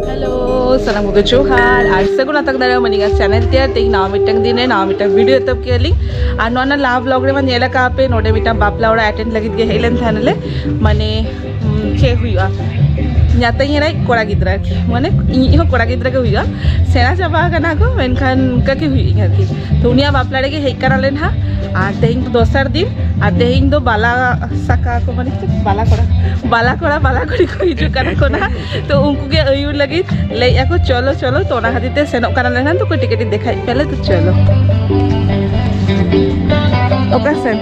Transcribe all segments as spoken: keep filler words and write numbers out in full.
Hello, ᱥᱟᱱᱟᱢ ᱠᱚᱜᱮ ᱡᱚᱦᱟᱨ ᱟᱨ ᱥᱟᱹᱜᱩᱱ ᱟᱛᱟᱝ ᱫᱟᱨᱟᱢ ᱢᱟᱹᱱᱤᱡ ᱟᱨ ᱪᱮᱱᱮᱞ ᱛᱮ᱾ ᱛᱮᱦᱮᱧ ᱱᱟᱣᱟ ᱢᱤᱫᱴᱟᱝ ᱫᱤᱱ ᱨᱮ ᱱᱟᱣᱟ ᱢᱤᱫᱴᱟᱝ ᱵᱷᱤᱰᱤᱭᱳ ᱮᱛᱚᱦᱚᱵ ᱠᱮᱫᱟ ᱞᱤᱧ᱾ ᱟᱨ ᱱᱚᱣᱟ ᱨᱮᱱᱟᱜ ᱞᱟᱦᱟ ᱵᱞᱚᱜ ᱨᱮᱢᱟ ᱧᱮᱞ ᱟᱠᱟᱫ ᱯᱮ, ᱱᱚᱰᱮ ᱢᱤᱫᱴᱟᱝ ᱵᱟᱯᱞᱟ ᱚᱲᱟᱜ ᱮᱴᱮᱱᱰ ᱞᱟᱹᱜᱤᱫ ᱜᱮ ᱦᱮᱡ ᱞᱮᱱ ᱛᱟᱦᱮᱱᱟᱞᱮ, ᱢᱟᱱᱮ, ᱩᱸ, ᱪᱮᱫ ᱦᱩᱭᱩᱜᱼᱟ, ᱧᱟᱛᱟᱧ ᱮᱨᱟᱭ ᱠᱚᱲᱟ ᱜᱤᱫᱽᱨᱟᱹ ᱟᱨᱠᱤ, ᱢᱟᱱᱮ, ᱤᱧᱤᱡ ᱦᱚᱸ ᱠᱚᱲᱟ ᱜᱤᱫᱽᱨᱟᱹ ᱜᱮ ᱦᱩᱭᱩᱜᱼᱟ, ᱥᱮᱬᱟ ᱪᱟᱵᱟ ᱟᱠᱟᱱᱟ ᱠᱚ, ᱢᱮᱱᱠᱷᱟᱱ ᱚᱱᱠᱟ ᱜᱮ ᱦᱩᱭᱩᱜ ᱟᱨᱠᱤ᱾ ᱛᱚ ᱩᱱᱤᱭᱟᱜ ᱵᱟᱯᱞᱟ ᱨᱮᱜᱮ ᱦᱮᱡ ᱠᱟᱱᱟᱞᱮ ᱱᱟᱦᱟᱜ᱾ ᱟᱨ ᱛᱮᱦᱮᱧ ᱫᱚ ᱫᱚᱥᱟᱨ ᱫᱤᱱ, ᱟᱨ ᱛᱮᱦᱮᱧ ᱫᱚ ᱵᱟᱞᱟ ᱥᱟᱠᱟ ᱠᱚ, ᱢᱟᱱᱮ ᱪᱮᱫ? ᱵᱟᱞᱟ ᱠᱚᱲᱟ, ᱵᱟᱞᱟ ᱠᱚᱲᱟ, ᱵᱟᱞᱟ ᱠᱩᱲᱤ ᱠᱚ ᱦᱤᱡᱩᱜ ᱠᱟᱱᱟ ᱠᱚ ᱱᱟᱦᱟᱜ᱾ ᱛᱚ ᱩᱱᱠᱩ ᱜᱮ ᱟᱹᱭᱩᱨ ᱞᱟᱹᱜᱤᱫ ᱞᱟᱹᱭᱮᱫᱼᱟ ᱠᱚ, "ᱪᱚᱞᱚ, ᱪᱚᱞᱚ", ᱛᱚ ᱚᱱᱟ ᱠᱷᱟᱹᱛᱤᱨ ᱛᱮ ᱥᱮᱱᱚᱜ ᱠᱟᱱᱟᱞᱮ ᱱᱟᱦᱟᱜ᱾ ᱛᱚ ᱠᱟᱹᱴᱤᱡ ᱠᱟᱹᱴᱤᱡ ᱫᱮᱠᱷᱟᱭ ᱯᱮᱞᱮ, ᱛᱚ ᱪᱚᱞᱚ᱾ ᱚᱠᱟ ᱥᱮᱱ?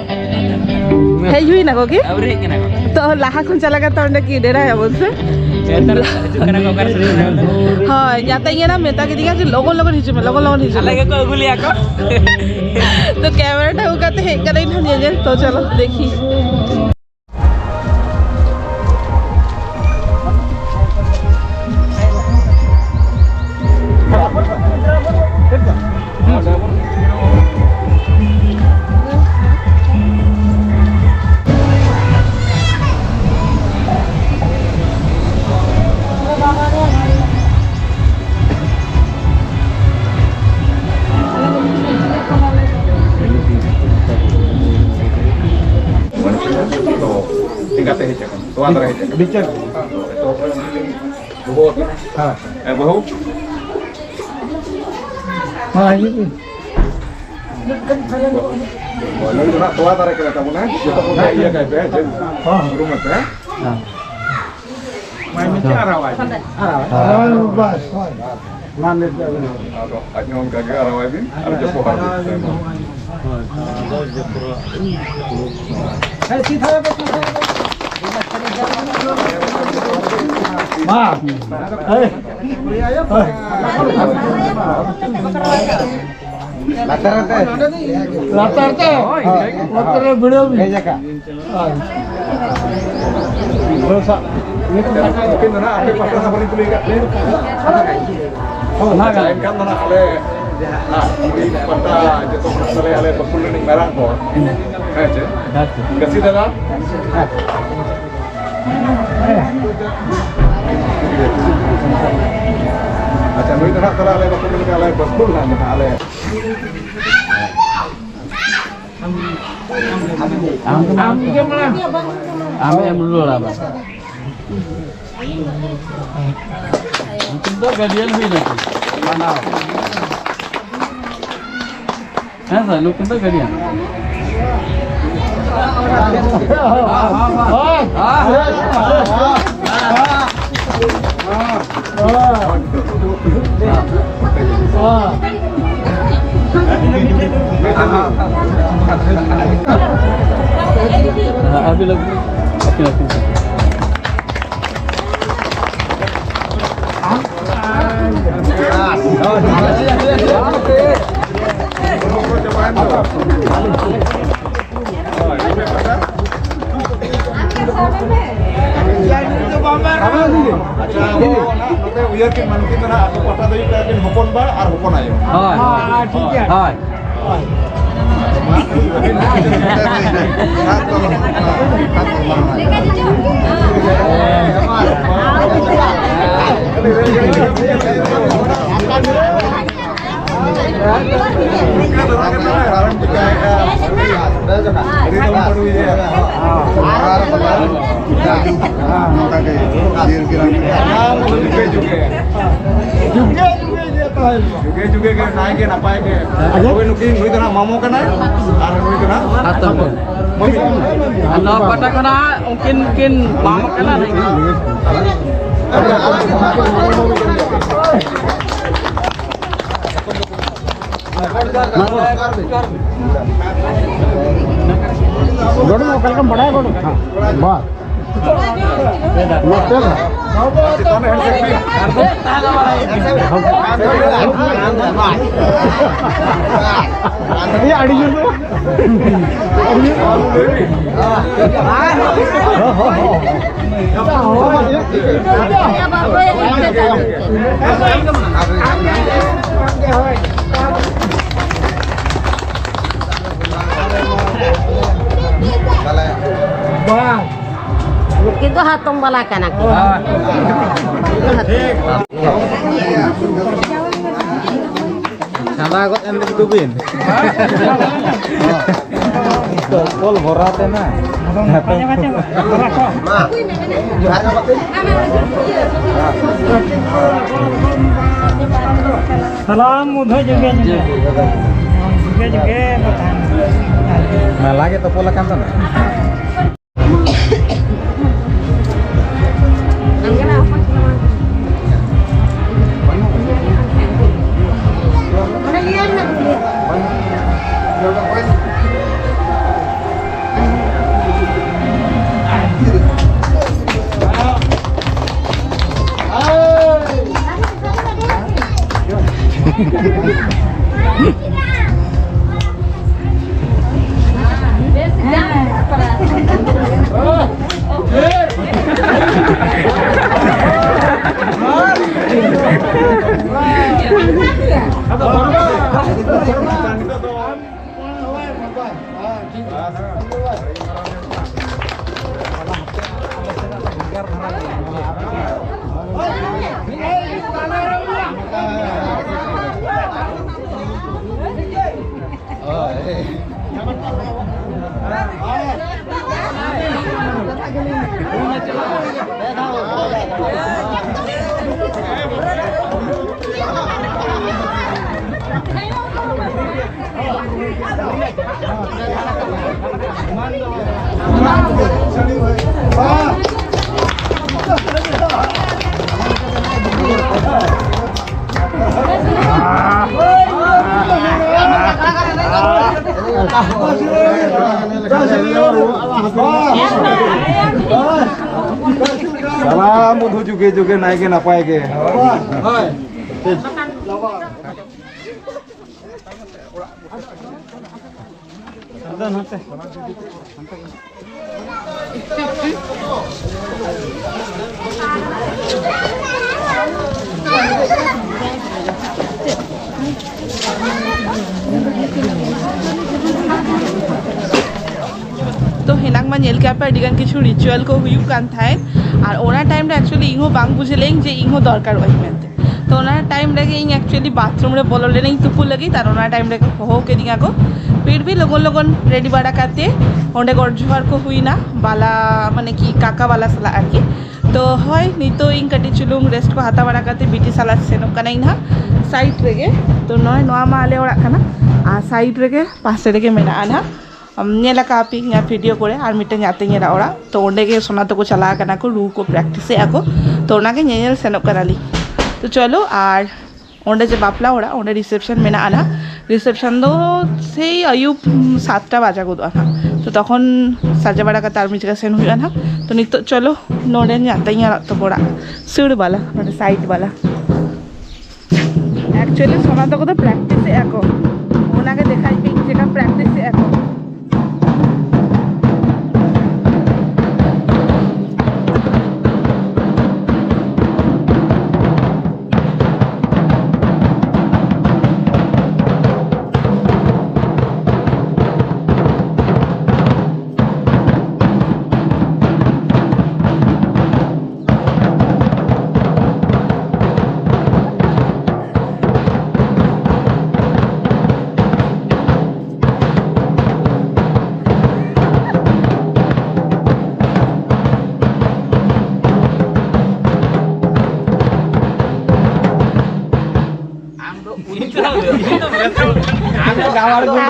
ᱦᱮᱡ ᱦᱩᱭ ᱱᱟ ᱠᱚ ᱜᱮ? ᱟᱹᱣᱨᱤ ᱦᱮᱡ ᱠᱟᱱᱟ ᱠᱚ᱾ ᱛᱚ ᱞᱟᱦᱟ ᱠᱷᱚᱱ ᱪᱟᱞᱟᱜ ᱠᱟᱛᱮ ᱚᱸᱰᱮ ᱠᱤ ᱰᱮᱨᱟᱭ ᱟᱵᱚᱱ ᱥᱮ? ᱱᱮᱛᱟᱨ ᱦᱤᱡᱩᱜ ᱠᱟᱱᱟ ᱠᱚ, ᱚᱠᱟᱨᱮ ᱥᱮᱱᱚᱜ ᱠᱟᱱᱟ? ᱦᱳᱭ, ᱧᱟᱛᱟᱧ ᱮᱨᱟ ᱢᱮᱛᱟ ᱠᱮᱫᱤᱧᱟ ᱡᱮ ᱞᱚᱜᱚᱱ ᱞᱚᱜᱚᱱ ᱦᱤᱡᱩᱜ ᱢᱮ, ᱞᱚᱜᱚᱱ ᱞᱚᱜᱚᱱ ᱦᱤᱡᱩᱜ ᱟᱞᱮ ᱢᱮ᱾ ᱜᱮᱠᱚ ᱟᱹᱜᱩ ᱞᱮᱭᱟ ᱠᱚ᱾ ᱛᱚ ᱠᱮᱢᱮᱨᱟ ᱴᱷᱮᱱ ᱟᱹᱜᱩ ᱠᱟᱛᱮ ᱦᱮᱡ ᱠᱟᱱᱟᱧ ᱱᱟᱦᱟᱜ ᱧᱮᱧᱮᱞ᱾ ᱛᱚ ᱪᱚᱞᱚ ᱫᱮᱠᱷᱤ᱾ ᱮᱸᱜᱟᱛᱮ ᱦᱮᱡ ᱟᱠᱟᱱᱟ, ᱛᱚᱣᱟ ᱫᱟᱨᱮ ᱦᱮᱡ ᱟᱠᱟᱱᱟ᱾ ᱵᱤᱪᱟᱹᱨ᱾ ᱦᱮᱸ᱾ ᱮ, ᱵᱟᱹᱦᱩ᱾ ᱢᱟ ᱦᱤᱡᱩᱜ ᱵᱤᱱ᱾ ᱱᱩᱭ ᱫᱚ ᱱᱟᱜ ᱛᱚᱣᱟ ᱫᱟᱨᱮ ᱠᱟᱱᱟ ᱛᱟᱵᱚᱱᱟ, ᱡᱚᱛᱚ ᱠᱚ ᱤᱭᱟᱹ ᱠᱟᱭ ᱯᱮ, ᱦᱮᱸ᱾ ᱩᱨᱩᱢ ᱢᱮ ᱯᱮ, ᱦᱮᱸ᱾ ᱦᱮᱸ᱾ ᱟᱨᱟᱣᱟᱭ ᱵᱟᱥ, ᱦᱳᱭ᱾ ᱢᱟ ᱱᱤᱛ ᱫᱚ ᱟᱹᱵᱤᱱ᱾ ᱟᱫᱚ ᱟᱡ ᱦᱚᱸ ᱚᱱᱠᱟ ᱜᱮ ᱟᱨᱟᱣᱟᱭ ᱵᱤᱱ ᱟᱨ ᱡᱚᱯᱚᱦᱟᱨ ᱵᱤᱱ᱾ ᱦᱮᱸ, ᱥᱤᱫᱷᱟᱹ ᱜᱮ, ᱥᱤᱫᱷᱟᱹ ᱜᱮ᱾ ᱢᱟ᱾ ᱦᱮᱸ᱾ ᱞᱟᱛᱟᱨ ᱛᱮ᱾ ᱞᱟᱛᱟᱨ ᱛᱮ᱾ ᱞᱟᱛᱟᱨ ᱨᱮ ᱵᱷᱤᱲᱟᱹᱣ ᱵᱤᱱ᱾ ᱦᱳᱭ᱾ ᱦᱳᱭ, ᱥᱟᱵ᱾ ᱩᱱᱠᱤᱱ ᱫᱚ ᱱᱟᱦᱟᱜ ᱟᱯᱮ ᱯᱟᱦᱴᱟ ᱱᱟᱜ ᱵᱟᱹᱞᱤᱧ ᱠᱩᱞᱤ ᱟᱠᱟᱫ ᱯᱮ᱾ ᱚᱱᱟ ᱜᱮ᱾ ᱟᱪᱪᱷᱟ, ᱮᱱᱠᱷᱟᱱ ᱫᱚ ᱱᱟᱦᱟᱜ ᱟᱞᱮ ᱱᱟᱦᱟᱜ ᱠᱩᱲᱤ ᱯᱟᱦᱴᱟ ᱡᱚᱛᱚ ᱠᱷᱚᱱᱟᱜ ᱛᱟᱞᱮ ᱟᱞᱮ ᱵᱟᱠᱷᱩᱞ ᱨᱤᱱᱤᱡ ᱢᱟᱨᱟᱝ ᱦᱚᱲ᱾ ᱦᱮᱸ ᱪᱮ? ᱦᱮᱸ ᱪᱮ᱾ ᱠᱟᱹᱥᱤ ᱫᱟᱫᱟ᱾ ᱟᱪᱪᱷᱟ, ᱱᱩᱭ ᱫᱚ ᱱᱟᱦᱟᱜ ᱛᱟᱞᱮ ᱟᱞᱮ ᱵᱟᱠᱷᱩᱞ ᱨᱤᱱᱤᱡ ᱟᱞᱮ ᱵᱟᱠᱷᱩᱞ ᱱᱟᱦᱟᱜ ᱟᱞᱮ᱾ ᱟᱢ ᱜᱮ ᱢᱟᱲᱟᱝ᱾ ᱟᱢ ᱮᱢ ᱨᱩᱣᱟᱹᱲᱟ ᱵᱟᱝ? ᱩᱱᱠᱤᱱ ᱫᱚ ᱜᱟᱨᱰᱤᱭᱟᱱ ᱦᱩᱭ ᱱᱟᱠᱤᱱ᱾ ᱢᱟᱱᱟᱣ᱾ ᱦᱮᱸ ᱥᱮ, ᱱᱩᱠᱤᱱ ᱫᱚ ᱜᱟᱨᱰᱤᱭᱟᱱ᱾ ᱦᱳᱭ᱾ हाँ, अभी लोग अपने, अपने। ᱟᱪᱪᱷᱟ, ᱟᱵᱚ ᱚᱱᱟ ᱱᱚᱛᱮ ᱩᱭᱦᱟᱹᱨ ᱠᱤᱱ ᱢᱟᱱᱠᱤᱱ ᱫᱚ ᱱᱟᱦᱟᱜ ᱟᱠᱚ ᱯᱟᱦᱴᱟ ᱫᱚ ᱦᱩᱭᱩᱜ ᱠᱟᱱᱟ ᱠᱤᱱ ᱦᱚᱯᱚᱱ ᱵᱟ ᱟᱨ ᱦᱚᱯᱚᱱ ᱟᱭᱳ᱾ ᱦᱳᱭ, ᱦᱳᱭ, ᱦᱳᱭ᱾ ᱱᱚᱝᱠᱟ ᱜᱮ ᱡᱤᱭᱚᱱ ᱜᱮ ᱡᱩᱜᱮ ᱡᱩᱜᱮ ᱜᱮ ᱛᱟᱦᱮᱱ ᱢᱟ᱾ ᱡᱩᱜᱮ ᱡᱩᱜᱮ ᱜᱮ ᱱᱟᱭ ᱜᱮ ᱱᱟᱯᱟᱭ ᱜᱮ᱾ ᱟᱪᱪᱷᱟ᱾ ᱦᱳᱭ, ᱱᱩᱠᱤᱱ, ᱱᱩᱭ ᱫᱚ ᱱᱟᱜ ᱢᱟᱢᱚ ᱠᱟᱱᱟᱭ ᱟᱨ ᱱᱩᱭ ᱫᱚ ᱱᱟᱜ ᱦᱟᱛᱚᱢ᱾ ᱢᱟᱹᱢᱤ᱾ ᱟᱨ ᱱᱚᱣᱟ ᱯᱟᱦᱴᱟ ᱠᱷᱚᱱᱟᱜ ᱩᱱᱠᱤᱱ ᱠᱤᱱ ᱢᱟᱢᱚ ᱠᱟᱱᱟ, ᱱᱩᱭ ᱫᱚ ᱜᱚᱰᱚᱢ ᱚᱠᱟ ᱞᱮᱠᱟᱢ ᱵᱟᱲᱟᱭᱟ ᱜᱚᱰᱚᱢ? ᱦᱮᱸ᱾ ᱵᱟᱥ᱾ ᱤᱭᱟᱹ, ᱟᱹᱰᱤ ᱡᱳᱨ ᱫᱚ ᱵᱟᱝ᱾ ᱟᱹᱰᱤ ᱡᱳᱨ ᱫᱚ ᱵᱟᱝ᱾ ᱵᱟᱝ᱾ ᱱᱩᱠᱤᱱ ᱫᱚ ᱦᱟᱛᱚᱢ ᱵᱟᱞᱟ ᱠᱟᱱᱟ ᱠᱤᱱ᱾ ᱪᱷᱟᱸᱫᱟ ᱜᱚᱫ ᱮᱱ ᱫᱚ ᱵᱤᱱ᱾ ᱛᱚᱞ ᱵᱷᱚᱨᱟᱣ ᱛᱮ ᱱᱟ᱾ ᱥᱟᱞᱟᱢ ᱢᱩᱫᱷᱟᱹ ᱡᱩᱜᱮ ᱡᱩᱜᱮ᱾ ᱡᱩᱜᱮ ᱡᱩᱜᱮ ᱵᱟᱠᱷᱟᱱ᱾ ᱢᱮᱞᱟ ᱜᱮ ᱛᱚᱯᱚᱞ ᱟᱠᱟᱱ ᱛᱟᱢᱟ᱾ ᱵᱚᱱᱫᱷᱩ ᱡᱩᱜᱮ ᱡᱩᱜᱮ ᱱᱟᱭᱜᱮ ᱱᱟᱯᱟᱭ ᱜᱮ᱾ ᱛᱚ ᱦᱮᱱᱟᱝ ᱢᱟ ᱧᱮᱞ ᱠᱮᱜᱼᱟ ᱯᱮ, ᱟᱹᱰᱤ ᱜᱟᱱ ᱠᱤᱪᱷᱩ ᱨᱤᱪᱩᱣᱟᱞ ᱠᱚ ᱦᱩᱭᱩᱜ ᱠᱟᱱ ᱛᱟᱦᱮᱸᱫ, ᱟᱨ ᱚᱱᱟ ᱴᱟᱭᱤᱢ ᱨᱮ ᱮᱠᱪᱩᱭᱮᱞᱤ ᱤᱧ ᱦᱚᱸ ᱵᱟᱝ ᱵᱩᱡᱷᱟᱹᱣ ᱞᱮᱫᱟᱹᱧ ᱡᱮ ᱤᱧ ᱦᱚᱸ ᱫᱚᱨᱠᱟᱨᱚᱜ ᱟᱹᱧ ᱢᱮᱱᱛᱮ᱾ ᱛᱚ ᱚᱱᱟ ᱴᱟᱭᱤᱢ ᱨᱮᱜᱮ ᱤᱧ ᱮᱠᱪᱩᱭᱮᱞᱤ ᱵᱟᱛᱷᱨᱩᱢ ᱨᱮ ᱵᱚᱞᱚ ᱞᱮᱱᱟᱹᱧ ᱛᱩᱯᱩ ᱞᱟᱹᱜᱤᱫ, ᱟᱨ ᱚᱱᱟ ᱴᱟᱭᱤᱢ ᱨᱮᱜᱮ ᱦᱚᱦᱚ ᱠᱤᱫᱤᱧᱟ ᱠᱚ᱾ ᱯᱷᱤᱨ ᱵᱷᱤ ᱞᱚᱜᱚᱱ ᱞᱚᱜᱚᱱ ᱨᱮᱰᱤ ᱵᱟᱲᱟ ᱠᱟᱛᱮ ᱚᱸᱰᱮ ᱜᱚᱰ ᱡᱚᱦᱟᱨ ᱠᱚ ᱦᱩᱭᱱᱟ, ᱵᱟᱞᱟ ᱢᱟᱱᱮ ᱠᱤ ᱠᱟᱠᱟ ᱵᱟᱞᱟ ᱥᱟᱞᱟᱜ ᱟᱨᱠᱤ᱾ ᱛᱚ ᱦᱳᱭ, ᱱᱤᱛᱚᱜ ᱤᱧ ᱠᱟᱹᱴᱤᱡ ᱪᱩᱞᱩᱝ ᱨᱮᱥᱴ ᱠᱚ ᱦᱟᱛᱟᱣ ᱵᱟᱲᱟ ᱠᱟᱛᱮ ᱵᱤᱴᱤ ᱥᱟᱞᱟᱜ ᱥᱮᱱᱚᱜ ᱠᱟᱱᱟᱧ ᱱᱟᱦᱟᱜ ᱥᱟᱭᱤᱰ ᱨᱮᱜᱮ᱾ ᱛᱚ ᱱᱚᱜᱼᱚᱭ ᱱᱚᱣᱟ ᱢᱟ ᱟᱞᱮ ᱚᱲᱟᱜ ᱠᱟᱱᱟ, ᱟᱨ ᱥᱟᱭᱤᱰ ᱨᱮᱜᱮ ᱯᱟᱥᱮ ᱨᱮᱜᱮ ᱢᱮᱱᱟᱜᱼᱟ ᱱᱟᱦᱟᱜ᱾ ᱟᱢ ᱧᱮᱞ ᱟᱠᱟᱫ ᱯᱮ ᱤᱧᱟᱹᱜ ᱵᱷᱤᱰᱤᱭᱳ ᱠᱚᱨᱮ, ᱟᱨ ᱢᱤᱫᱴᱟᱝ ᱟᱛᱮ ᱧᱮᱞᱟ ᱚᱲᱟᱜ᱾ ᱛᱚ ᱚᱸᱰᱮ ᱜᱮ ᱥᱳᱱᱟ ᱛᱟᱠᱚ ᱪᱟᱞᱟᱣ ᱠᱟᱱᱟ ᱠᱚ, ᱨᱩ ᱠᱚ ᱯᱨᱮᱠᱴᱤᱥ ᱮᱫᱼᱟ ᱠᱚ᱾ ᱛᱚ ᱚᱱᱟᱜᱮ ᱧᱮᱧᱮᱞ ᱥᱮᱱᱚᱜ ᱠᱟᱱᱟᱞᱤᱧ᱾ ᱛᱚ ᱪᱚᱞᱚ, ᱟᱨ ᱚᱸᱰᱮ ᱡᱮ ᱵᱟᱯᱞᱟ ᱚᱲᱟᱜ, ᱚᱸᱰᱮ ᱨᱤᱥᱮᱯᱥᱚᱱ ᱢᱮᱱᱟᱜᱼᱟ ᱱᱟᱦᱟᱜ᱾ ᱨᱤᱥᱮᱯᱥᱚᱱ ᱫᱚ ᱥᱮᱭ ᱟᱹᱭᱩᱵ, ᱩᱢ, ᱥᱟᱛᱴᱟ ᱵᱟᱡᱟᱣ ᱜᱚᱫᱚᱜᱼᱟ ᱱᱟᱦᱟᱜ᱾ ᱛᱚ ᱛᱚᱠᱷᱚᱱ ᱥᱟᱡᱟᱣ ᱵᱟᱲᱟ ᱠᱟᱛᱮ ᱟᱨ ᱢᱤᱫ ᱡᱟᱭᱜᱟ ᱥᱮᱱ ᱦᱩᱭᱩᱜᱼᱟ ᱱᱟᱦᱟᱜ᱾ ᱛᱚ ᱱᱤᱛᱚᱜ ᱪᱚᱞᱚ, ᱱᱚᱰᱮ ᱧᱮᱞ ᱛᱟᱹᱧ ᱟᱲᱟᱜ ᱛᱟᱠᱚ ᱚᱲᱟᱜ, ᱥᱟᱹᱲ ᱵᱟᱞᱟ, ᱱᱚᱰᱮ ᱥᱟᱭᱤᱰ ᱵᱟᱞᱟ᱾ ᱮᱠᱪᱩᱭᱮᱞᱤ ᱥᱳᱱᱟ ᱛᱟᱠᱚ ᱫᱚ ᱯᱨᱮᱠᱴᱤᱥ ᱮᱫᱼᱟ ᱠᱚ, ᱚᱱᱟᱜᱮ ᱫᱮᱠᱷᱟᱭ ᱯᱮ ᱪᱮᱫᱠᱟ ᱯᱨᱮᱠᱴᱤᱥ ᱮᱫᱼᱟ ᱠᱚ᱾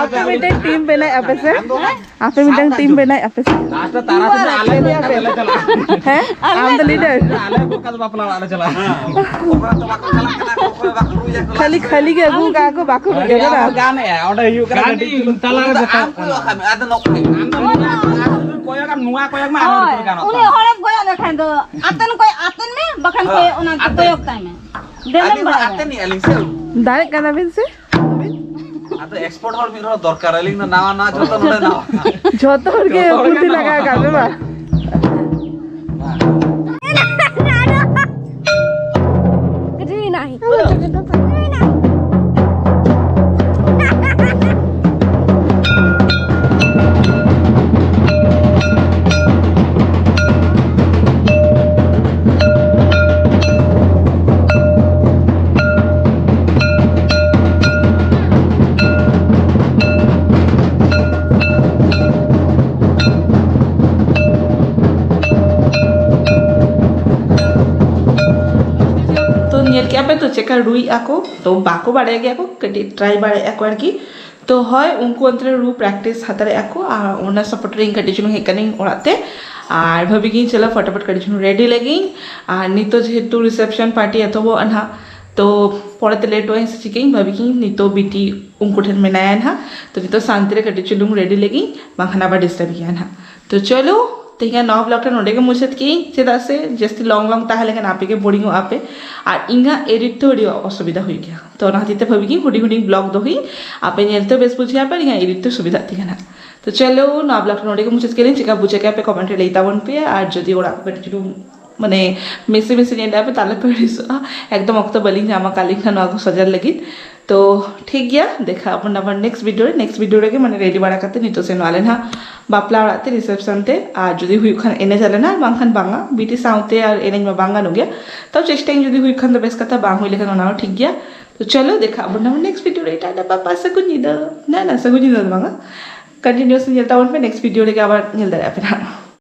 ᱟᱯᱮ ᱢᱤᱫᱴᱮᱱ ᱴᱤᱢ ᱵᱮᱱᱟᱣ ᱟᱯᱮ ᱥᱮ? ᱟᱯᱮ ᱢᱤᱫᱴᱟᱝ ᱴᱤᱢ ᱵᱮᱱᱟᱣ ᱟᱯᱮ ᱥᱮ? ᱞᱟᱥᱴ ᱛᱟᱨᱟ ᱥᱤᱧ ᱟᱞᱮ ᱠᱚ ᱮᱠᱟᱞ ᱞᱮ ᱪᱟᱞᱟᱜᱼᱟ᱾ ᱦᱮᱸ? ᱟᱢ ᱫᱚ ᱞᱤᱰᱟᱨ᱾ ᱟᱞᱮ ᱠᱚ ᱚᱠᱟ ᱫᱚ ᱵᱟᱯᱞᱟ ᱚᱲᱟᱜ ᱞᱮ ᱪᱟᱞᱟᱜᱼᱟ᱾ ᱠᱷᱟᱹᱞᱤ, ᱠᱷᱟᱹᱞᱤ ᱜᱮ ᱟᱹᱜᱩ ᱠᱟᱜᱼᱟ ᱠᱚ, ᱵᱟᱠᱚ ᱨᱩᱭᱟ ᱠᱟᱱᱟ᱾ ᱜᱟᱱᱮᱜᱼᱟ, ᱚᱸᱰᱮ ᱦᱩᱭᱩᱜ ᱠᱟᱱᱟ ᱜᱟᱹᱰᱤ ᱪᱩᱞᱩᱝ᱾ ᱛᱟᱞᱟ ᱨᱮ ᱡᱚᱛᱚ᱾ ᱟᱢ ᱠᱚᱭᱚᱜ ᱠᱟᱜ ᱢᱮ, ᱟᱫᱚ ᱱᱚᱠᱟ ᱟᱢ ᱫᱚ ᱱᱚᱣᱟ ᱠᱚᱭᱚᱜ ᱢᱮ, ᱟᱨᱦᱚᱸ ᱦᱳᱭ, ᱱᱤᱛᱚᱜ ᱜᱟᱱᱚᱜ ᱩᱱᱤ ᱛᱟᱢᱟ᱾ ᱦᱚᱲᱮᱢ ᱠᱚᱭᱚᱜ ᱞᱮᱠᱷᱟᱱ᱾ ᱟᱫᱚ ᱟᱛᱮᱱ ᱠᱚᱭ ᱟᱛᱮᱱ ᱢᱮ, ᱵᱟᱠᱷᱟᱱ ᱠᱚᱭ ᱚᱱᱟ ᱟᱛᱮᱱ᱾ ᱠᱚᱭᱚᱜ ᱛᱟᱭ ᱢᱮ᱾ ᱫᱮᱱᱮᱢ ᱟᱹᱞᱤᱧ ᱢᱟ ᱵᱟᱲᱟᱭᱟ᱾ ᱟᱛᱮᱱᱤᱡ ᱟᱹᱞᱤᱧ ᱥᱮ᱾ ᱫᱟᱲᱮᱜ ᱠᱟᱱᱟ ᱵᱤᱱ ᱥᱮ? ᱟᱫᱚ expert ᱦᱚᱲ ᱢᱤᱫ ᱦᱚᱲ ᱫᱚᱨᱠᱟᱨ, ᱟᱹᱞᱤᱧ ᱫᱚ ᱱᱟᱣᱟ ᱱᱟᱣᱟ, ᱡᱚᱛᱚ ᱱᱚᱰᱮ ᱱᱟᱣᱟ᱾ ᱡᱚᱛᱚ ᱦᱚᱲ ᱜᱮ ᱡᱚᱛᱚ ᱦᱚᱲ ᱜᱮ ᱵᱩᱫᱽᱫᱷᱤ ᱱᱟᱣᱟ᱾ ᱞᱟᱜᱟᱣ ᱟᱠᱟᱫ ᱯᱮ ᱵᱟᱝ? ᱟᱹᱰᱤ ᱱᱟᱭ᱾ ᱛᱚ ᱧᱮᱞ ᱠᱮᱜᱼᱟ ᱯᱮ ᱛᱚ ᱪᱮᱠᱟ ᱨᱩᱭᱮᱜᱼᱟ ᱠᱚ, ᱛᱚ ᱵᱟᱠᱚ ᱵᱟᱲᱟᱭ ᱜᱮᱭᱟ ᱠᱚ, ᱠᱟᱹᱴᱤᱡ try ᱵᱟᱲᱟᱭᱮᱜᱼᱟ ᱠᱚ ᱟᱨᱠᱤ᱾ ᱛᱚ ᱦᱳᱭ, ᱩᱱᱠᱩ ᱚᱱᱛᱮ ᱨᱮ ᱨᱩ practice ᱦᱟᱛᱟᱲᱮᱜᱼᱟ ᱠᱚ, ᱟᱨ ᱚᱱᱟ support ᱨᱮ ᱤᱧ ᱠᱟᱹᱴᱤᱡ ᱪᱩᱞᱩᱝ ᱦᱮᱡ ᱠᱟᱹᱱᱟᱹᱧ ᱚᱲᱟᱜ ᱛᱮ, ᱟᱨ ᱵᱷᱟᱹᱵᱤ ᱜᱤᱧ ᱪᱚᱞᱚ ᱯᱷᱚᱴᱟᱯᱷᱚᱴ ᱠᱟᱹᱴᱤᱡ ᱪᱩᱞᱩᱝ ready ᱞᱮᱜᱤᱧ᱾ ᱟᱨ ᱱᱤᱛᱚᱜ ᱡᱮᱦᱮᱛᱩ reception party ᱮᱛᱚᱦᱚᱵᱚᱜᱼᱟ ᱱᱟᱦᱟᱜ, ᱛᱚ ᱯᱚᱨᱮ ᱛᱮ late ᱟᱹᱧ ᱥᱮ ᱪᱤᱠᱟᱹᱧ, ᱵᱷᱟᱹᱵᱤ ᱜᱤᱧ ᱱᱤᱛᱚᱜ ᱵᱤᱴᱤ ᱩᱱᱠᱩ ᱴᱷᱮᱱ ᱢᱮᱱᱟᱭᱟ ᱱᱟᱦᱟᱜ, ᱛᱚ ᱱᱤᱛᱚᱜ ᱥᱟᱱᱛᱤ ᱨᱮ ᱠᱟᱹᱴᱤᱡ ᱪᱩᱞᱩᱝ ready ᱞᱮᱜᱤᱧ, ᱵᱟᱝᱠᱷᱟᱱ ᱟᱵᱟᱨ disturb ᱜᱮᱭᱟ ᱱᱟᱦᱟᱜ᱾ ᱛᱚ ᱪᱚᱞᱚ, ᱛᱮᱦᱮᱧᱟᱜ ᱱᱚᱣᱟ vlog ᱴᱟ ᱱᱚᱰᱮ ᱜᱮ ᱢᱩᱪᱟᱹᱫ ᱠᱮᱜᱼᱟᱹᱧ, ᱪᱮᱫᱟᱜ ᱥᱮ ᱡᱟᱹᱥᱛᱤ long long ᱛᱟᱦᱮᱸ ᱞᱮᱠᱷᱟᱱ ᱟᱯᱮ ᱜᱮ boring ᱚᱜᱼᱟ ᱯᱮ, ᱟᱨ ᱤᱧᱟᱹᱜ edit ᱛᱮ ᱟᱹᱰᱤ ᱚᱥᱩᱵᱤᱫᱷᱟ ᱦᱩᱭᱩᱜ ᱜᱮᱭᱟ᱾ ᱛᱚ ᱚᱱᱟ ᱠᱷᱟᱹᱛᱤᱨ ᱛᱮ ᱵᱷᱟᱹᱵᱤ ᱜᱤᱧ ᱦᱩᱰᱤᱧ ᱦᱩᱰᱤᱧ vlog ᱫᱚᱦᱚᱭᱤᱧ, ᱟᱯᱮ ᱧᱮᱞ ᱛᱮ ᱵᱮᱥ ᱵᱩᱡᱷᱟᱹᱜᱼᱟ ᱯᱮ, ᱤᱧᱟᱹᱜ edit ᱛᱮ ᱥᱩᱵᱤᱫᱷᱟᱜ ᱛᱤᱧᱟ ᱱᱟᱜ᱾ ᱛᱚ ᱪᱚᱞᱚ, ᱱᱚᱣᱟ vlog ᱱᱚᱰᱮ ᱜᱮ ᱢᱩᱪᱟᱹᱫ ᱠᱮᱫᱟᱹᱧ, ᱪᱮᱠᱟ ᱵᱩᱡᱷᱟᱹᱣ ᱠᱮᱜᱼᱟ ᱯᱮ comment ᱨᱮ ᱞᱟᱹᱭ ᱛᱟᱵᱚᱱ ᱯᱮ, ᱟᱨ ᱡᱩᱫᱤ ᱚᱲᱟᱜ ᱠᱚ ᱠᱟᱹᱴᱤᱡ ᱪᱩᱞᱩᱝ ᱢᱟᱱᱮ ᱢᱮᱥᱮ ᱢᱮᱥᱮ ᱧᱮᱞ ᱞᱮᱜᱼᱟ ᱯᱮ, ᱛᱟᱦᱞᱮ ᱯᱮ ᱟᱹᱲᱤᱥᱚᱜᱼᱟ᱾ ᱮᱠᱫᱚᱢ ᱚᱠᱛᱚ ᱵᱟᱹᱞᱤᱧ ᱧᱟᱢ ᱟᱠᱟᱫ ᱞᱤᱧ ᱠᱷᱟᱱ ᱱᱚᱣᱟ ᱠᱚ ᱥᱚᱡᱟᱣ ᱞᱟᱹᱜᱤᱫ᱾ ᱛᱚ ᱴᱷᱤᱠ ᱜᱮᱭᱟ, ᱫᱮᱠᱷᱟ ᱟᱵᱚᱱ ᱟᱵᱟᱨ next video ᱨᱮ᱾ Next video ᱨᱮᱜᱮ ᱢᱟᱱᱮ ready ᱵᱟᱲᱟ ᱠᱟᱛᱮ ᱱᱤᱛᱚᱜ ᱥᱮᱱᱚᱜ ᱟᱞᱮ ᱱᱟᱦᱟᱜ ᱵᱟᱯᱞᱟ ᱚᱲᱟᱜ ᱛᱮ reception ᱛᱮ, ᱟᱨ ᱡᱩᱫᱤ ᱦᱩᱭᱩᱜ ᱠᱷᱟᱱ ᱮᱱᱮᱡ ᱟᱞᱮ ᱱᱟᱦᱟᱜ, ᱵᱟᱝᱠᱷᱟᱱ ᱵᱟᱝᱟ, ᱵᱤᱴᱤ ᱥᱟᱶᱛᱮ ᱟᱨ ᱮᱱᱮᱡ ᱢᱟ ᱵᱟᱝ ᱜᱟᱱᱚᱜ ᱜᱮᱭᱟ᱾ ᱛᱟᱣ ᱪᱮᱥᱴᱟᱭᱟᱹᱧ ᱡᱩᱫᱤ ᱦᱩᱭᱩᱜ ᱠᱷᱟᱱ ᱫᱚ ᱵᱮᱥ ᱠᱟᱛᱷᱟ, ᱵᱟᱝ ᱦᱩᱭ ᱞᱮᱠᱷᱟᱱ ᱚᱱᱟ ᱦᱚᱸ ᱴᱷᱤᱠ ᱜᱮᱭᱟ᱾ ᱛᱚ ᱪᱚᱞᱚ ᱫᱮᱠᱷᱟ ᱟᱵᱚᱱ ᱱᱟᱦᱟᱜ next video ᱨᱮ᱾ ᱴᱟᱴᱟ bye bye, ᱥᱟᱹᱜᱩᱱ ᱧᱤᱫᱟᱹ, ᱱᱟ ᱱᱟ ᱥᱟᱹᱜᱩᱱ ᱧᱤᱫᱟᱹ ᱫᱚ ᱵᱟᱝᱟ, continuously ᱧᱮᱞ ᱛᱟᱵᱚᱱ ᱯᱮ, next video ᱨᱮᱜᱮ ᱟᱵᱟᱨ ᱧᱮᱞ ᱫᱟᱲᱮᱭᱟᱜᱼᱟ ᱯᱮ ᱱᱟᱦᱟᱜ᱾